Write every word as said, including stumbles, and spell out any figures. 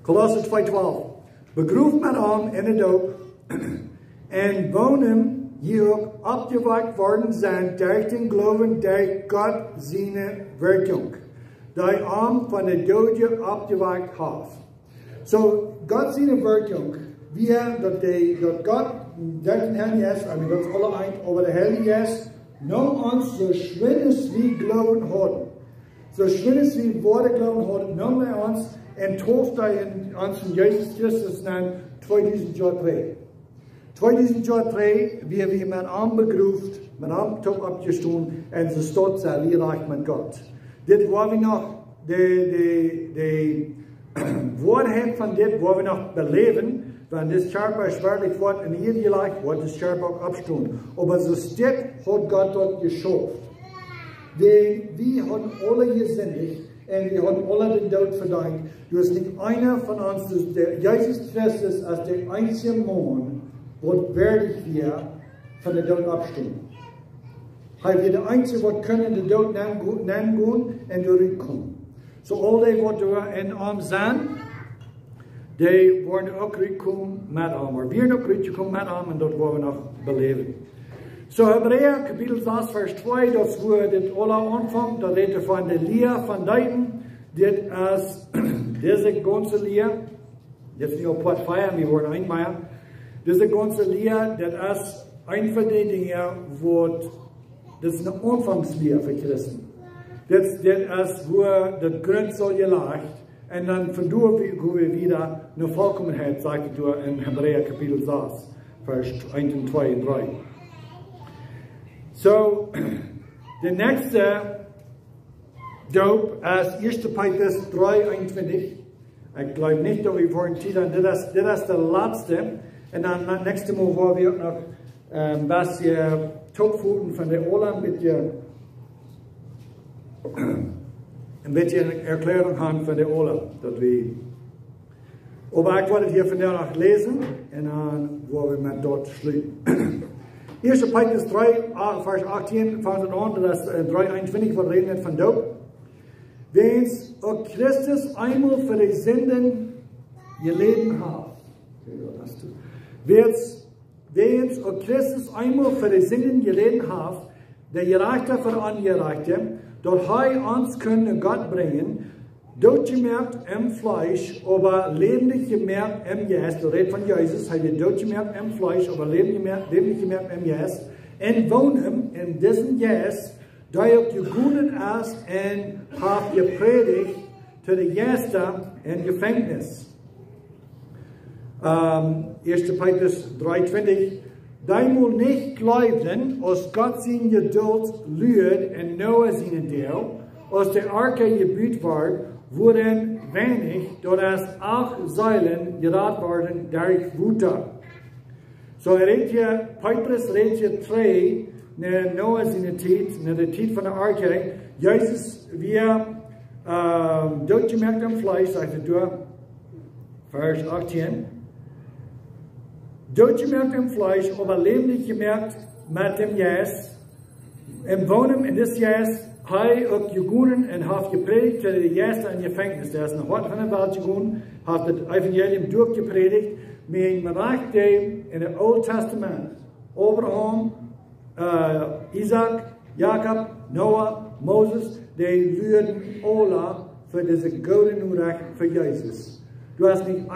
Kolossa twee twalf. Begroft met am enne Doop, en woonem jie uk oppjewakjt worden sent derch dän Gloowen, derch Gott siene Wirkjunk, dee am von de Doodje oppjewakjt haft. So, Gott siene Wirkjunk, wie daut, dee, daut Gott, derch dän Heiljen Jeist, I mean, daut es aule eent, oba de Heilje Jeist neem ons, soo schwind aus wie Gloowen hauden, soo schwind aus wie woaren Gloowen hauden, neem hee ons en deepten en ons en Jesus Christus nenn, tweedusent Joa trigj. Tweedusent Joa trigj, wie, wie met am begroft, met am toop oppjestonen, en soo stonen wie rajcht met Gott. Dit woa wie noch, de, de, de Woarheit von dit woa wie noch beläwen, wan dis Kjarpa es werkjlich woat en de Ieed jelajcht, woat dis Kjarpa uk oppstonen. Oba soo es dit, haft Gott daut jeschauft. Wie, wie hauden aule jesindicht en wie hauden aule dän Doot vedeent. Doa es nich eena von ons, dus de Jesus Christus es de eensje Maun, waut wieedich wia von dän Doot oppstonen. Hee wia de eensje, waut kunn en dän Doot nenn go-, nenn gonen en doa rutkomen. So aul dee, waut doa en am sent, dee woaren uk rutkomen met am. Wie woaren uk rutkomen met am en daut woa wie noch beläwen. So, Hebräa Kapitel sas, Varsch twee, daut es wua dit aula aunfangt, daut rät von de Lia von Deeten. Dit es dise gaunze Lia. Dit es nu aul Poat vea, wie woaren eenmol. Dise gaunze Lia, dit es eent von de Dinja, waut, dit es eene Aunfangslia fa Christen. Dit, dit es wua de Grunt saul jelajcht. En dan von doa wie, go wie wieda no Volkomenheit, sajcht et doa en Hebräa Kapitel sas, Varsch eent un twee un dree. So, de näakjste Doop es Ieeschte Petrus dree eenuntwintich. Ekj jleew nich, daut wie woaren Tiet haben. Dit es, dit es de latste. En dan, dan näakjste Mol woa wie uk noch, ehm, een bät toopfoten von de aule, een bät, een bät eene Erkjläarunk haben von de aule, daut wie, oba ekj well et hia vondoag noch läsen en dan woa wie met daut schluten. Ieeschte Petrus dree, ah, Varsch achtieen fangt et aun, daut es, eh, dree eenuntwintich, waut rät von Doop. Wiels uk Christus eemol fa de Sinden jeläden haft. Wiels, wiels uk Christus eemol fa de Sinden jeläden haft, de Jerajchta fa de Onjerajchte, daut hee ons kunn no Gott brinjen, dootjemoakt em Fleesch, oba läwendich jemoakt em Jeist. Daut rät von Jesus, hee wort dootjemoakt em Fleesch, oba läwendich jemoakt, läwendich jemoakt em Jeist. En woonem en disen Jeist, dee uk jegonen es en haft jeprädicht to de Jeista em Jefenkjnis. Ehm, Ieeschte Petrus dree eenuntwintich. Dee mol nich jleewden, aus Gott siene Jedult luad en Noah sienen Deel, aus de Arche jebut wort, wuarenn weinich, daut es acht Seelen, jerat worden derch Wota. So, hee rät hia, Petrus rät hia trigj no Noah siene Tiet, no de Tiet von de Arche. Jesus wia, ehm, dootjemoakt em Fleesch, sajcht et doa, Varsch achtieen. Dootjemoakt em Fleesch, oba läwendich jemoakt met dän Jeist. En woonem en disen Jeist hee uk jegonen en haft jeprädicht to de Jeista em Jefenkjnis. Dee es no Hoat von de Welt jegonen, haft daut Evangelium doa jeprädicht, met een Rajcht, dee en daut Oole Tastament, Abraham, eh, Isaak, Jakob, Noah, Moses, dee luaden aula fa dise goode Norecht fa Jesus. Doa es nich